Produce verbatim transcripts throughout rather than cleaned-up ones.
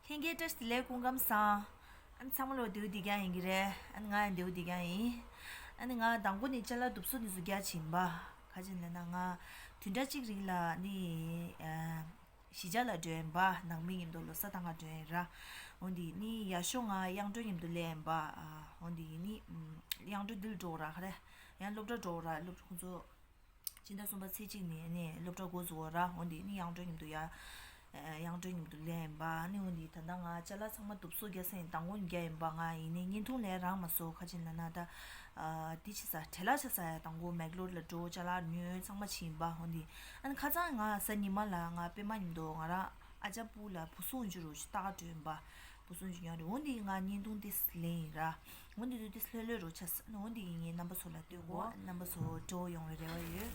ལྷན་རྒྱས་བཀྲ་ཤིས་བདེ་ལེགས། སྐུ་ཁམས་བཟང་། ཨ་ནི་ཚང་མ་ལོ་བདེ་པོ་བདེ་རྐྱང་ཡིན་གྱི་རེད། ཨ་ནི་ང་ཡང་བདེ་པོ་བདེ་རྐྱང་ཡིན། ཨ་ནི་ང་དང་པོ་ནས་ཅ་ལག་སྡུག་སོ་འདི་ཚོ་རྒྱག་བྱིན་པ། ག་ཅི་ལབ་ན་ང་བདུན་ཕྲག་གཅིག་རིང་ལ་ནི་ཨ་གཞིས་ཆགས་ལ་འགྲོ་ཡིན་པ། ནང་མི་མཉམ་དུ་ལོ་གསར་གཏོང་ག་འགྲོ་ཡིན་ར། འོ་འདི་ནི་ཡར་ཞོགས་ང་གཡང་སྒྲོན་མཉམ་དུ་སླེབས་ཡིན་པ། ཨ་འོ་འདི་ནི་ཨམ་གཡང་སྒྲོན་འདིར་འགྲོ་ར། ག་རེ་ཡང་སློབ་གྲྭ་འགྲོ་ར། སློབ་གྲྭ་ཁོང་ཚོ་སྤྱི་ཟླ་གསུམ་པ་ཚེས་གཅིག་ནས་ནས་སློབ་གྲྭ་འགོ་འཛུགས་པ་ར། འོ་འདི་ནི་གཡང་སྒྲོན་མཉམ་དུ་ཡ། ཨ་གཡང་སྒྲོན་མཉམ་དུ་སླེབས་ཡིན་པ། ཨ་ནི་འོ་འདི་ད་ལྟ་ང་ཅ་ལག་ཚང་མ་སྡུག་སོ་རྒྱག་ས་ཡིན། དང་པོ་རྒྱག་ཡིན་པ། ང་ཡིན་ནའི་བརྙན་ཐུང་ལས་རག་མ་སོང་། ག་ཅི་ལབ་ན་ད་ཨ་འདི་བྱེད་ས་བྲེལ་བ་ཆགས་ས་ཡ། དང་པོ་མེག་ལོར་ལ་འགྲོ། ཅ་ལག་ཉོས། ཚང་མ་བྱིན་པ། འོ་འདི་ཨ་ནི་ཁ་སང་ང་གཟའ་ཉི་མ་ལ་ང་པད་མ་མཉམ་དུ་ང་རང་ཨ་ཅག་སྤུ་ལ་བུ་སྲུང་འཇུ་རུ་ཞིག་ལྟ་ག་འགྲོ་ཡིན་པ། བུ་སྲུང་འཇུ་ཉོ་རེད། འོ་འདི་ང་བརྙན་ཐུང་འདི་ལེན་ཡིན་ར། འོ་འདི་དུས་འདི་ལྷོད་ལྷོད་རུ་ཆགས། འོ་འདི་ངས་རྣམ་པ་ཚོ་ལ་སྟོན་གོ། རྣམ་པ་ཚོ་སྤྲོ་བོ་ཡོང་བའི་རེ་བ་ཡོད།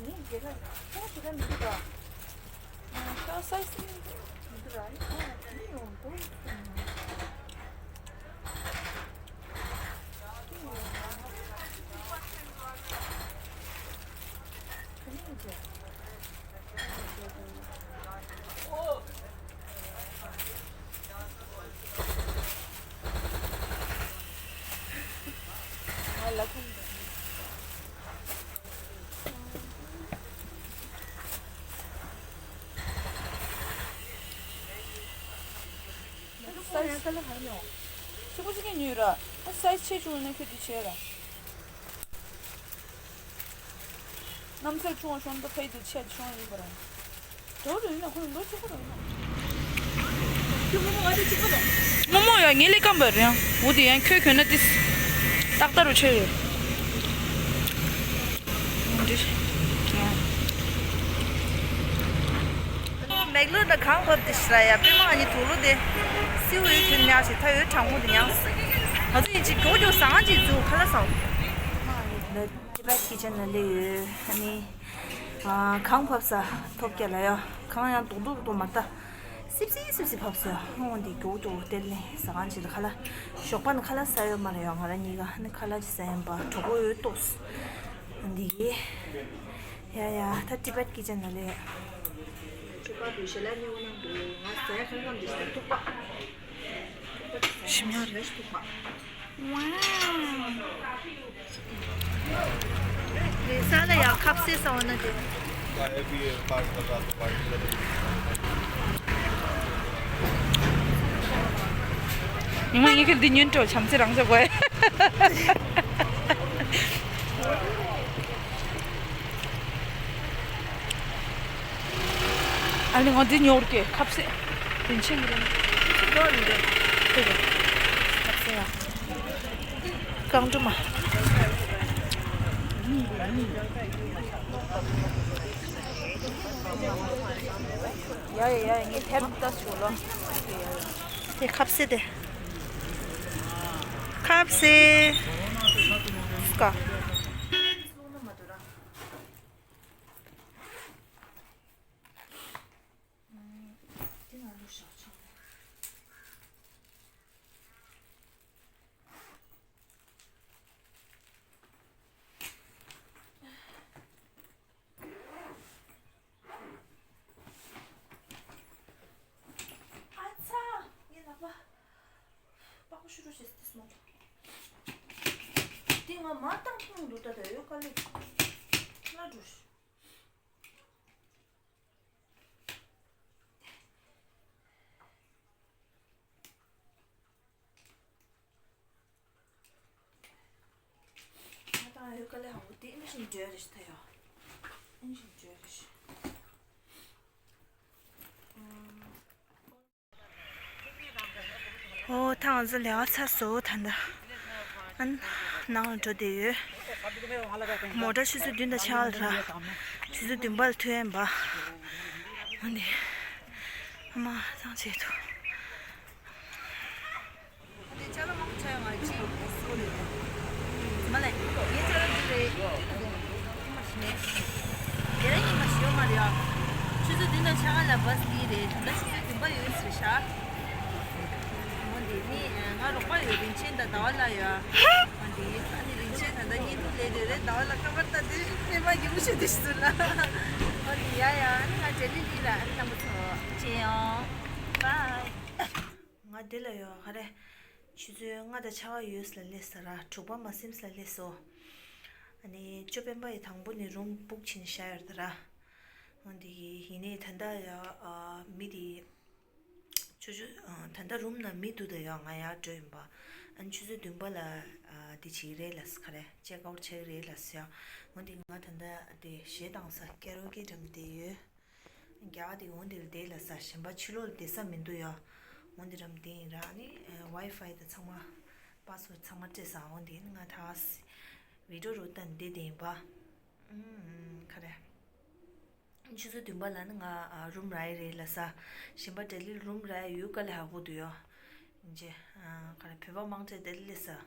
ངས་རྒྱལ་ལ་ཁོང་ཞིག་ལ་མི་འདུག་ག་ཨ་ཁྱོད་སའི་སི་མི་འདུག་ར། ཨ་ནི་ཁོང་མི་ཡོང་དགོས། སའི་ཛི་ཆེན་པོ་ཞིག་གི་ཉོས་ར། ཨ་སའི་ཛི་ཆེ་ཆུང་ན་ཁྱོད་འདི་བྱས་ར། གནམ་ས་ཆུང་བ་ཤོང་ད་ཕ་ཡི་དུ་ཆེ་ཆུང་ཡིན་པ་ར། འགྲོ་རུ་ཡིན་ན་ཁོ་ཡིན་པ་གཅིག་པ་ར་ཡིན་ན། ཁྱོད་མོ་མོ་ང་དེ་གཅིག་པ་ར། མོ་མོ་ཡ་ངའི་ལས་ཀམ་པ་རེད། འོ་དེ་ཡང་ཁྱོད་གྱོན་ན་ཏིས་ཏག་ཏག་རུ་ཆེ་ཡོད། འདི། མེག་ལོར་ད་གང་བབས་དེ་ཤི་ར་ཡ། པད་མ་ཨ་ནི་དུག་ལོག་དེ་སིའུ་ཡོད་ཁྱོད་ཉག་ཅིག་ད་ཡོད་གྲང་མོ་དེ་ཉག་སི། ང་ཚོ་ཡིན་ཅིག་མགྱོགས་མགྱོགས་ཟ་ང་ཅིག་འཛུགས་ཁ་ལག་ཟ། ད་ཊི་བེཊ་ཀི་ཅན་ལ་སླེབས་ཡོད། ཨ་ནི་ཨ་གང་བབས་ས་ཐོབ་རྒྱ་ལ་ཡ། གང་ཡང་རྡོག་རྡོག་རྡོག་མ་ལྟ། སིབ་སིབ་སིབ་སིབ་བབས་སོ། འོ་འདི་མགྱོགས་མགྱོགས་སྟེར་ནས་ཟ་གང་ཅིག་ལ་ཁ་ལག་ཞོགས་པ་ནི་ཁ་ལག་ཟ་ཡོད་མ་རེད་ཡ། ང་རང་གཉིས་ཀ་ནི་ཁ་ལག་ཅིག་ཟ་ཡིན་པ། གྲོད་ཁོག་ཡོད་ཏོག་ཙམ། འདི་གི། ཡ་ཡ་ད་ཊི་བེཊ་ཀི་ཅན་ལ་ལས། ཁྱོད་པ་བུ་ཞལ་ལག་ཉོ་གནང་དགོས། ང་ཟ་ཡ་ཁ་ལག་འདི་ཞིག་ཐུག་པ། ཞིམ་ཡ་རེད། ཐུག་པ། ཝའོ། རེས་གཟའ་ལ་ཡང་ཁ་ཟས་ཟ་བ་ན་དེ། ཉི་མ་ཡིན་གྱི་འདི་ཉོན་སྤྲོ་བྱམས་བརྩེ་རང་བྱ་བའི། ཨ་ནི་ང་འདི་ཉོ་རྒྱུ་ཁ་ཟས་རིན་ཆེན་གྱི་རེད། ཁ་ཟས་ཡ། རྐང་གྲུ་མ། ཡ་ཡ་ཡ་ངས་ཐེབས་ལྟ་ཞུ་ལོ། དེ་ཁ་ཟས་དེ། ཁ་ཟས། སྐ། ཨ་ཚ། ངའི་ལག་པ། པགས་པ་ཤུ་རུ་བྱས་ཏེ་སོང་། དེ་ང་མ་བཏང་ཐུང་འདུག་ད་ད་ཡོད་དཀའ་ལས། ལ་འགྲོ། ང་དང་ཡོད་དཀའ་ལས་ཧ་གོ་དེ་ཨེ་མི་ཤིན་འདྲ་རེ་ཞིག་ད་ཡོད། ཨེ་མི་ཤིན་འདྲ་རེ་ཞིག་ཨོ་ད་ང་ཚོ་ལས་ཀ་ཚར་སོང་ད་ལྟ། ཨ་ནང་ལ་འགྲོ་བསྡད་ཡོད། མོ་ཊ་ཆུ་ཚོད་བདུན་དང་ཕྱེད་ཀ་ལ་རག་ཆུ་ཚོད་བདུན་པ་ལ་ཐོན་ཡིན་པ། ཨ་ནི། ཨ་མ་ཚང་བྱེད་དོ། ཅ་ལག་མང་ཆེ་ང་ཅི་སོ་རེད། མ་ལས་ངའི་ཅ་ལག་འདི་རེད། ཁྱི་མ་ཤི་ནས། དེ་རིང་ཉི་མ་ཤི་ཡོད་མ་རེད་ཨ། ཆུ་ཚོད་བདུན་དང་ཕྱེད་ཀ་ལ་བཱས་འདི་རེད། ད་ལྟ་ཆུ་ཚོད་བདུན་པ་ཡོད་ཟེར་ཤག་འོ་འདི་ནི་ང་རོགས་པ་ཡོད། རིན་ཆེན་དང་ཟླ་བ་ལགས་ཡོད། འོ་འདི་ཨ་ནི་རིན་ཆེན་ད་ལྟ་བརྙན་ཐུང་ལས་དེ་རེད། ཟླ་བ་ལགས་ཁ་པར་ལྟ་དེ་པད་མ་གི་མུ་ཤེས་དེ་ཞིག་ཟུར་ལ། འོ་འདི་ཡ་ཡ་ཨ་ནི་ང་འབྲས་ལི་ལི་ལ་ཨ་ནི་རྣམ་པ་ཚོ་ཅེ་ཡང་། དེ་ལ་ཡོད་ག་རེ། ཆུ་ཚོད་ལྔ་དང་ཕྱེད་ཀ་ཡོལ་ལ་སླེབས་ས་ར། དྲུག་པ་མ་ཟིན་ལ་སླེབས་སོ། ཨ་ནི་ཅོ་སྤེན་པ་ཡི་དང་པོ་ནི་རུམ་བུག་ཕྱིན་བཞག་ཡོད་ད་ར། འོན་ཏེ་ཡིན་ནའི་ད་ལྟ་ཡ་མི་དེ། ཆུ་ཆུ། ད་ལྟ་རུམ་ནང་མི་འདུག་ད་ཡ། ང་ཡར་འགྲོ་ཡིན་པ། ཨ་ནི་ཆུ་ཚོད་བདུན་པ་ལ་དེ་བྱེད་རེད་ལ་ས་ག་རེ། ཅེག་ཨའུཊ་བྱེད་རེད་ལ་ས་ཡ། འོན་ཏེ་ང་ད་ལྟ་དེ་གཞས་བཏང་ས་ཀེ་རོ་ཀེ་འགྲམ་དེ་ཡོད། རྒྱ་གར་དེ་འོན་ཏེ་ལ་བསྡད་ལ་ས། གཞན་པ་ཕྱི་ལོགས་ལ་བསྡད་ས་མི་འདུག་ཡ། འོན་ཏེ་འགྲམ་དེ་ཡིན་ར། ནི་ཝའི་ཕའི་དང་ཚང་མ་པ་སི་ཝར་ཌི་ཚང་མ་སྤྲད་ས། འོན་ཏེ་ང་ད་བི་ཌི་ཡོ་རུ་བཏང་བསྡད་དེ་ཡིན་པ། ཨུམ། ག་རེ། ཆུ་ཚོད་བདུན་པ་ལ་ནི་ང་རུམ་རག་ཡི་རེད་ལ་ས། གཞན་པ་ལྡི་ལི་རུམ་རག་ཡི་ཡོད་དཀའ་ལས་ཁག་པོ་འདུག་ཡ། ཡིན་ཅེ། ག་རེ། བོད་པ་མང་ཆེ་ལྡི་ལི་ལ་ས།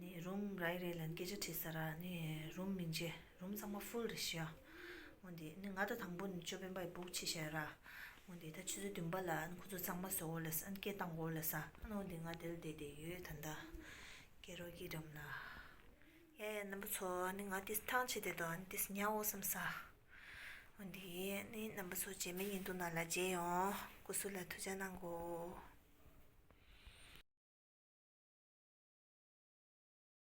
ནི་རུམ་རག་ཡི་རེད་ལ་སྐད་ཆ་དྲིས་ས་ར། ནི་རུམ་མིན་ཅེ། རུམ་ཚང་མ་ཕུལ་རེད་ཤག། འོན་ཏེ་ནི་ང་ད་དང་པོ་ནི་ཅོ་སྤེན་པ་ཡི་བུག་ཕྱིན་བཞག་ར། འོན་ཏེ་ད་ཆུ་ཚོད་བདུན་པ་ལ་ནི་ཁོ་ཚོ་ཚང་མ་བཟོ་འོ་ལ་ས། ནི་སྐད་བཏང་འོ་ལ་ས། ཨ་ནི་འོན་ཏེ་ང་དེ་ལ་བསྡད་དེ་ཡོད་ད་ལྟ། ཀེ་རོ་ཀེ་འགྲམ་ལ། ཡ་ཡ། རྣམ་པ་ཚོ། ནི་ང་ཏིས་ཐང་ཆད་དེ་དོ། ཨ་ནི་ཏིས་ཉལ་འོ་བསམ་ས། འོན་ཏེ་ནི་རྣམ་པ་ཚོ་རྗེས་མའི་བརྙན་ཐུང་ནང་ལ་མཇལ་ཡོང་། སྐུ་གཟུགས་ལ་ཐུགས་ཅག་གནང་གོ།